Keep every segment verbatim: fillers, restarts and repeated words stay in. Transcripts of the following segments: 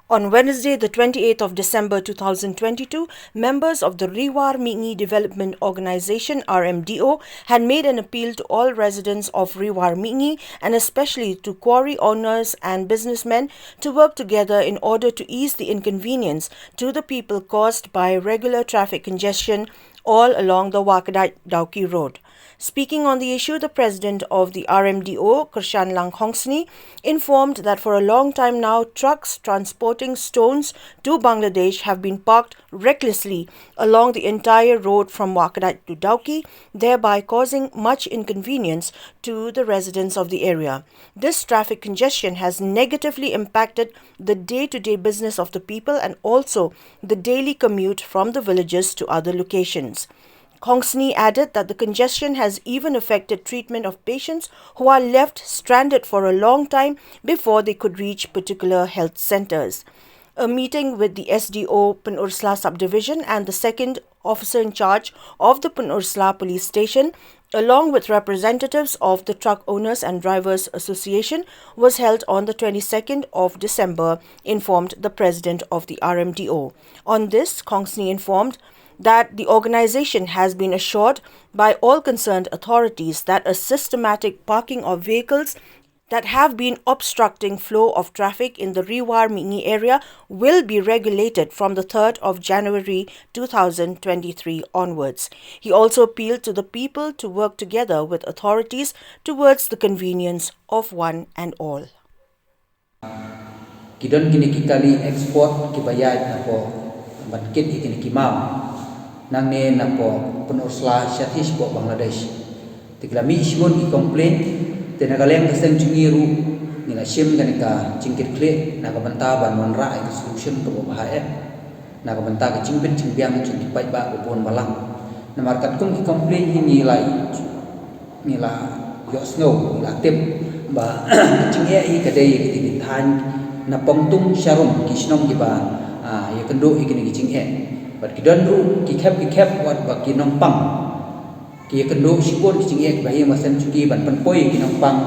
On Wednesday, the twenty-eighth of December two thousand twenty-two, members of the Ri War Mihngi Development Organization, R M D O, had made an appeal to all residents of Ri War Mihngi, and especially to quarry owners and businessmen, to work together in order to ease the inconvenience to the people caused by regular traffic congestion all along the Wakadait Dawki Road. Speaking on the issue, the president of the R M D O, Kyrshanlang Khongsni, informed that for a long time now, trucks transporting stones to Bangladesh have been parked recklessly along the entire road from Wakadait to Dawki, thereby causing much inconvenience to the residents of the area. This traffic congestion has negatively impacted the day to day business of the people and also the daily commute from the villages to other locations. Khongsni added that the congestion has even affected treatment of patients who are left stranded for a long time before they could reach particular health centers. A meeting with the S D O Pynursla subdivision and the second officer in charge of the Pynursla police station, along with representatives of the Truck Owners and Drivers Association, was held on the twenty-second of December, informed the president of the R M D O. On this, Khongsni informed that the organization has been assured by all concerned authorities that a systematic parking of vehicles that have been obstructing flow of traffic in the Ri War Mihngi area will be regulated from the third of January two thousand twenty-three onwards. He also appealed to the people to work together with authorities towards the convenience of one and all. Ki don kine ki kali export kiba ïaid napoh ban kit ïa kine ki maw nangne napoh Pynursla shathie shapoh Bangladesh. Te ki la mih shibun ki complain, te na ka liang ka seng jong ngi ruh ngi la shim kane ka jingkitkhlieh na ka bynta ban wanrah ïa ka solution kaba bha eh na ka bynta ka jingbit jingbiang jong ki paidbah ba bun balang. Namar katkum ki complain hi ngi la ngi la ïohsngew, ngi la tip ba ka jingeh hi ka dei ïa kine ki thaiñ na Pongtung Sharum, ki shnong kiba ïakynduh ïa kine ki jingeh. Bad ki don ruh ki khep ki khep wat ba ki nongpang ki ïakynduh shibun ki jingeh kiba ïeng ba sem jong ki ban pynpoi ïa ki nongpang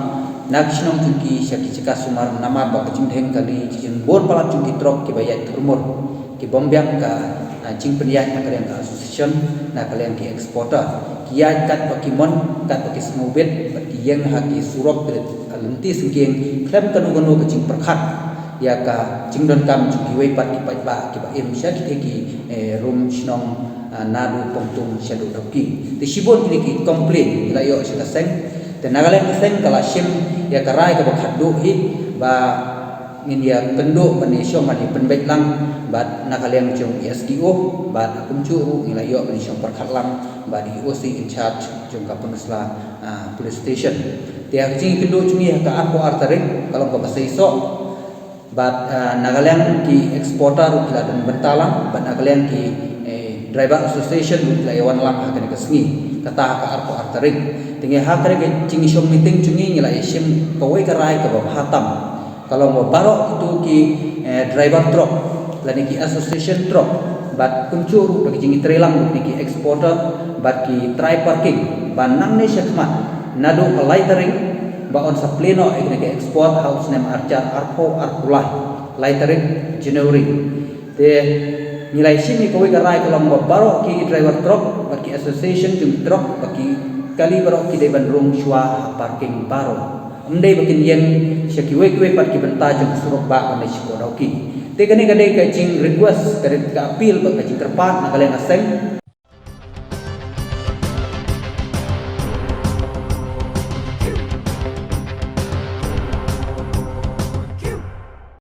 na ki shnong jong ki sha ki jaka sumar, namar ba ka jingdheng kali, ka jingbun palat jong ki trok kiba ïaid thurmur ki bym biang ka jingpynïaid na ka liang ka association, na ka liang ki exporter. Ki ïaid katba ki mon, katba ki sngewbit, bad ki ïeng ha ki surok ki lynti syngkien khlem kano kano ka jingpyrkhat ïa ka jingdonkam jong kiwei pat ki paidbah kiba im sha kitei ki rum shnong naduh Pongtung shaduh Dawki. Te shibun kine ki complain ngi la ïoh sha ka seng. Te na ka liang ka seng ka la shim ïa ka rai kaba khatduh hi ba ngin ïakynduh ban ïashong ban ïapynbeit lang bad na ka liang jong i S D O bad kumjuh ruh ngi la ïoh ban ïashong pyrkhat lang bad i O C in charge jong ka Pynursla Police Station. Te ha ka jingïakynduh jong ngi ha ka arphew ar tarik ka long kaba seisoh. Bad na ka liang ki exporter ruh ki la don bynta lang bad na ka liang ki driver association ruh ki la ïawan lang ha kane ka sngi, kata ha ka arphew ar tarik. Te ngi ha kane ka jingïashong meeting jong ngi ngi la ïashim kawei ka rai kaba bha tam. Ka long ba baroh kito ki driver truck lane ki association truck bad kumjuh ruh da ka jingïatreilang bad ki exporter bad ki trai parking ba nangne shakhmat naduh ka lai tarik ba yn sa plie noh ïa kine ki export ha u snem arhajar arphew arphew lai, lai tarik January. Te ngi la ïashim ïa kawei ka rai ka long ba baroh ki driver truck bad ki association jong ki truck bad ki kali baroh ki dei ban rung shuwa ha parking baroh. Ym dei ba kin ïeng sha kiwei kiwei pat ki bynta jong ka surok bah ban leit shapoh Dawki. Te kane ka dei ka jing request, ka dei ka appeal bad ka jingkyrpad na ka liang ka seng.